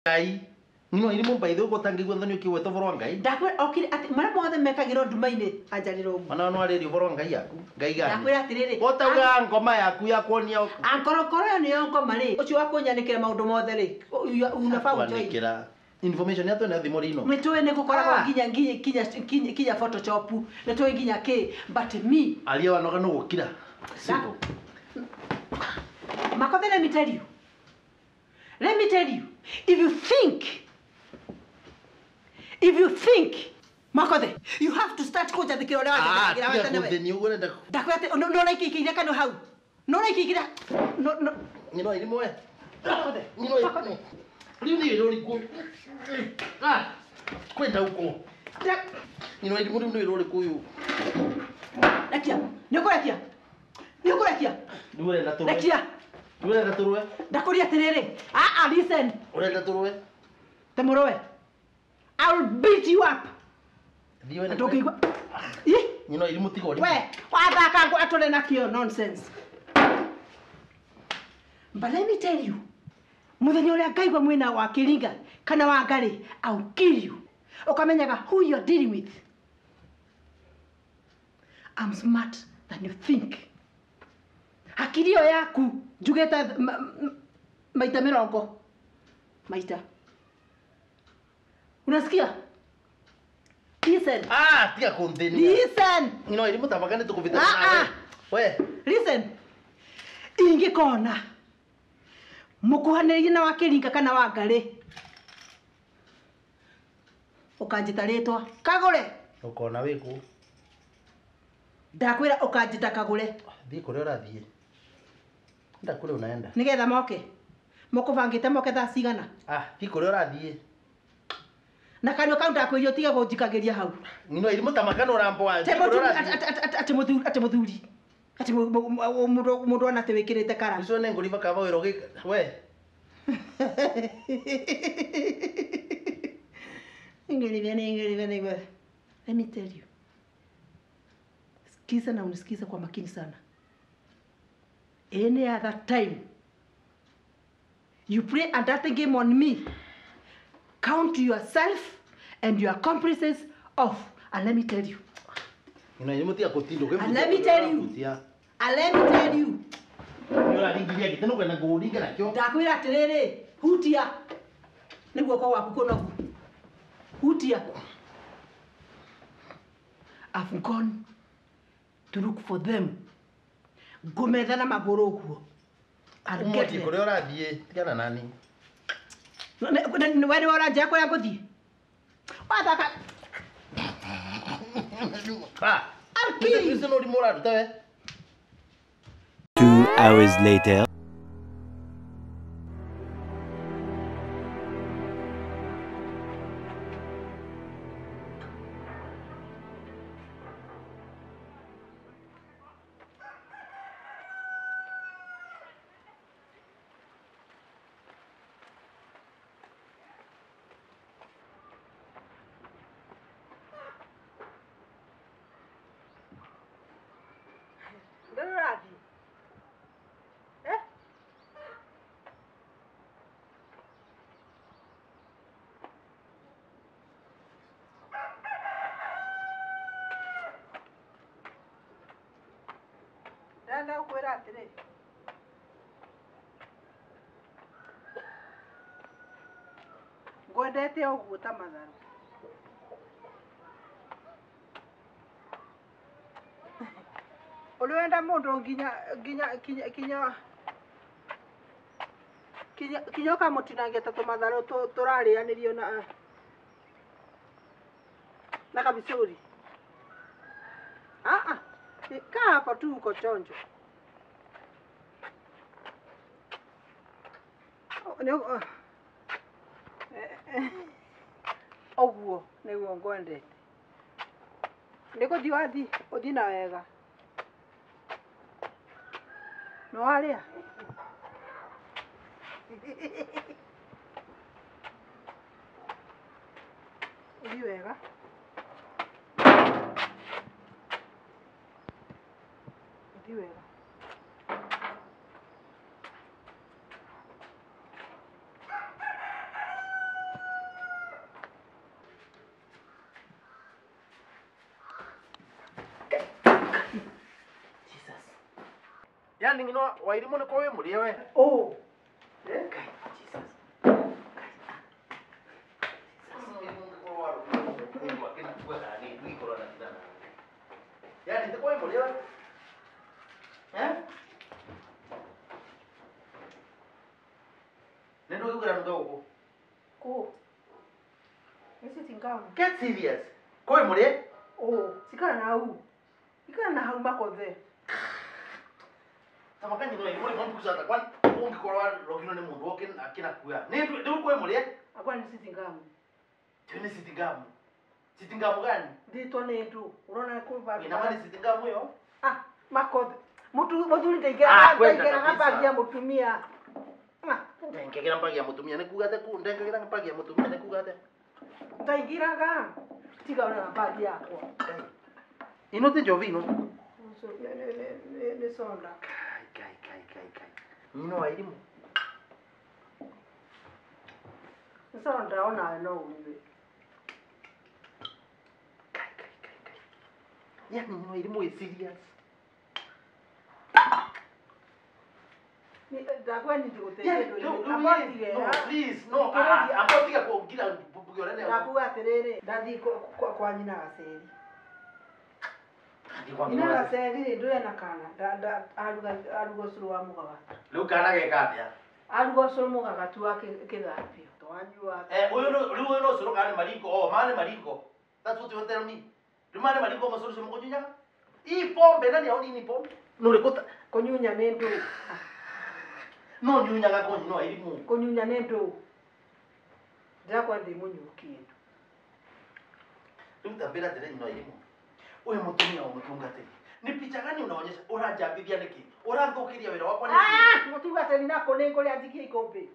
Ngai ng'ino iri mumbaithe uguo tangigua thoni ukiweta ũhoro wa Ngai. Ndakwĩra okire atĩ marĩa mothe mekagĩrwo nduma-inĩ anjarĩra ũguo. Ona no arĩria ũhoro wa Ngai yaku. Ngai gani? Ndakwĩra atĩrĩrĩ. Wotauga ngoma yaku ya kuonia Ankorokoro ĩyo nĩyo ngoma rĩ, ũcio wa kũnyanĩkĩra maũndũ mothe rĩ, unafaa ujoin. Kwanĩkĩra information ya twene thimũ rino. Nĩ tũĩ nĩ gũkoragwo Ah. nginya nginya nginya nginya nginya photoshop, nĩ tũĩ nginya kĩ, but me Aria wanoga no gũkira. Simple. Makothe, let me tell you. Let me tell you, if you think, Makothe, you have to start kũnjathĩkĩra ũrĩa Ah, wanjathĩkagĩra tiga wetene we. kũthĩnia ũguo ũrenda. Ndakwĩra atĩ no ũraikĩikĩire kanua hau. No ũraikĩikĩra no no Ng'ino irimũ we. Makothe. Ng'ino Makothe. Rĩu nĩ wĩra ũrĩkũ? Ah, kwenda ũkũ. Ng'ino irimũ rĩu nĩ wĩra ũrĩkũ ũyũ? Rekia. Nĩ ũkũrekia. Nĩ ũkũrekia. Rĩu ũrenda tũrũe. Rekia. Rĩu ũrenda tũrũe. Ndakũria atĩrĩrĩ. Ah ah, listen. Ũrenda tũrũe. Temũrũe. I will beat you up. Thiĩ wene. Ndũngĩigua. Ih. Ng'ino irimũ tiga ũrimũ. We, wathaka ngũ atũre nakĩo nonsense. But let me tell you, mũthenya ũrĩa ngaigua mwĩna wa kĩringa kana wa ngarĩ, I'll kill you. Ũkamenyaga who you're dealing with. I'm smart than you think. Hakiri ĩyo yaku njugĩte maita mĩrongo maita. Unasikia? Listen. Ah, tiga kũnthĩnia. Listen. Ng'ino irimũ tamaka nĩ tũkũbĩtana Ah, nawe. ah. We. Listen. Ingĩkona mũkuhanĩrĩrie na wakĩringa kana wa ngarĩ, ũkanjĩta rĩtwa kagũre. Ũkona wĩkũ? Ndakwĩra ũkanjĩta kagũre. Thiĩ kũrĩa ũrathiĩ. Enda kũrĩa unaenda. Nĩgetha moke mũkũbangĩte moke thaa cigana? Ah, thiĩ kũrĩa ũrathiĩ. Na kanua kau ndakwĩria ũtige kũnjikagĩria hau. Ng'ino irimũ tamaka nĩ ũramboa. Atĩ Thiĩ kũrĩa ũrathiĩ. mũthuri, atĩ mũthuri, atĩ mũndũ ona atĩ wĩkĩrĩte kara. Ũcio nĩ ngũriba kaba wĩra ũgĩka. We. Ngelive, ngelive, ngelive. Let me tell you. Sikiza na unisikize kwa makini sana. Any other time you play a dirty game on me, count yourself and your accomplices off. And let me tell you. Ng'ino irimũ tiga kũtinda ũkĩbutia And let me kũrĩa tell you. ũrabutia. And let me tell you. Nĩ ũraringithia gĩtĩ nĩ ũkwenda ngũringe nakĩo. Ndakwĩra atĩrĩrĩ, hutia. Nĩ guoko gwaku kũnogu. Hutia. I've gone to look for them. Ngũmetha na magũrũ ũguo. I'll get Ũmũthiĩ them. kũrĩa ũrathiĩ. Tigana nani. We nĩwe ũranjĩra kũrĩa ngũthiĩ? Wathaka. Ah. I'll kill you. Ũcio nĩ ũrimũ ũraruta we. 2 hours later. Ndũrĩ ũrathiĩ? Eh? Ndĩrenda gũkwĩra atĩrĩ, ngwendete ũguo ta matharũ. Ũrĩ wenda mũndũ nginya nginya nginya nginya nginya nginya ũkamũtinangia ta tũmatharũ tũrarĩanĩrio na kabicũri. Ah ah, kaa hapo tu uko chonjo. Ũguo nĩguo ngwendete. Nĩ gũthiĩ wathiĩ, ũthiĩ na wega. Nĩ warĩa? Ũthiĩ wega. Ũthiĩ wega. Yani ngino Wairimu nĩ kwa wĩ mũrĩe we. Oh. Eh? Ngai, Jesus. Yani te kwa wĩ mũrĩe we. Eh? Nĩ ndũĩ kũgĩra nunga gũkũ. Kũ? Nĩ sitting gown. Get serious. Kwa wĩ mũrĩe? Oh, sikara na hau. Ikara na hau makothe. Tamaka nyino Wairimu nĩ mambucata kwani ũngĩkorwo warogirwo nĩ mũndũ oke akĩnakuya. Nĩ rĩu kwa wĩ mũrĩe? Akwa nĩ sitting gown. Tio nĩ sitting gown. Sitting gown gani? Ndĩtwo nĩ ndũ. Ũrona kũ Ina maana ni sitting gown ĩyo? Ah, makothe. Mutu muthuri Ah, ndaingĩraga kwenda ndaingĩraga kabisa. bagi ya mũtumia. Ah, Ndengegera mbagi ya mũtumia nĩ kuga atĩa ku ndengegera mbagi ya mũtumia nĩ kuga atĩa? Ndaingĩraga. Tiga ona na bagi yakwa. Ino ti njovi ino. Nĩ sonda. Kai kai kai kai kai. Nyino Wairimu. Nĩ sonda onawe no ũnyue. Kai kai kai kai. Yani nyino Wairimu is serious. Ndakwa nĩ ndigũteithia Yani ndũire. no, Amba ũtige, no, ah. please no. Kĩrĩa- Amba ũtige kũngira mbugi ũrĩa nĩ. Ndakuga atĩrĩrĩ, ndathiĩ kwa nyina Gaceri. Thiĩ kwa Nyina nyina. Gaceri rĩ, ndũrĩ na kana. Aruga ũcũrũ wa mũgagatu. Rĩu kana geka atĩa? Aruga ũcũrũ mũgagatu wa kĩthambio. Twanyua. Eh, ũyũ no rĩu ũyũ no ũcũrũ kana nĩ maringo? Oh, maya nĩ maringo. That's what you tell me. Rĩu maya nĩ maringo mũcũrũ ũcio mũkũnyunyaga? Hii pombe nani au nini pombe? Nũrĩ kũta Kũnyunya nĩ ndũ. no nyunyaga kũ nyino Wairimu. Kũnyunya nĩ ndũ. Ndĩrakwa ndĩ mũnyuu kĩndũ. Rĩu tambĩra atĩrĩ nyino Wairimu. Ũyũ mũtumia wa mũtungatĩri. Ni picha gani unaonyesha? Ũranjambithia nĩkĩ? Ũranthũkĩria wĩra wakwa nĩkĩ? Ah, mũtungatĩri nako nĩ ngũrĩa njikie ikũmbĩ.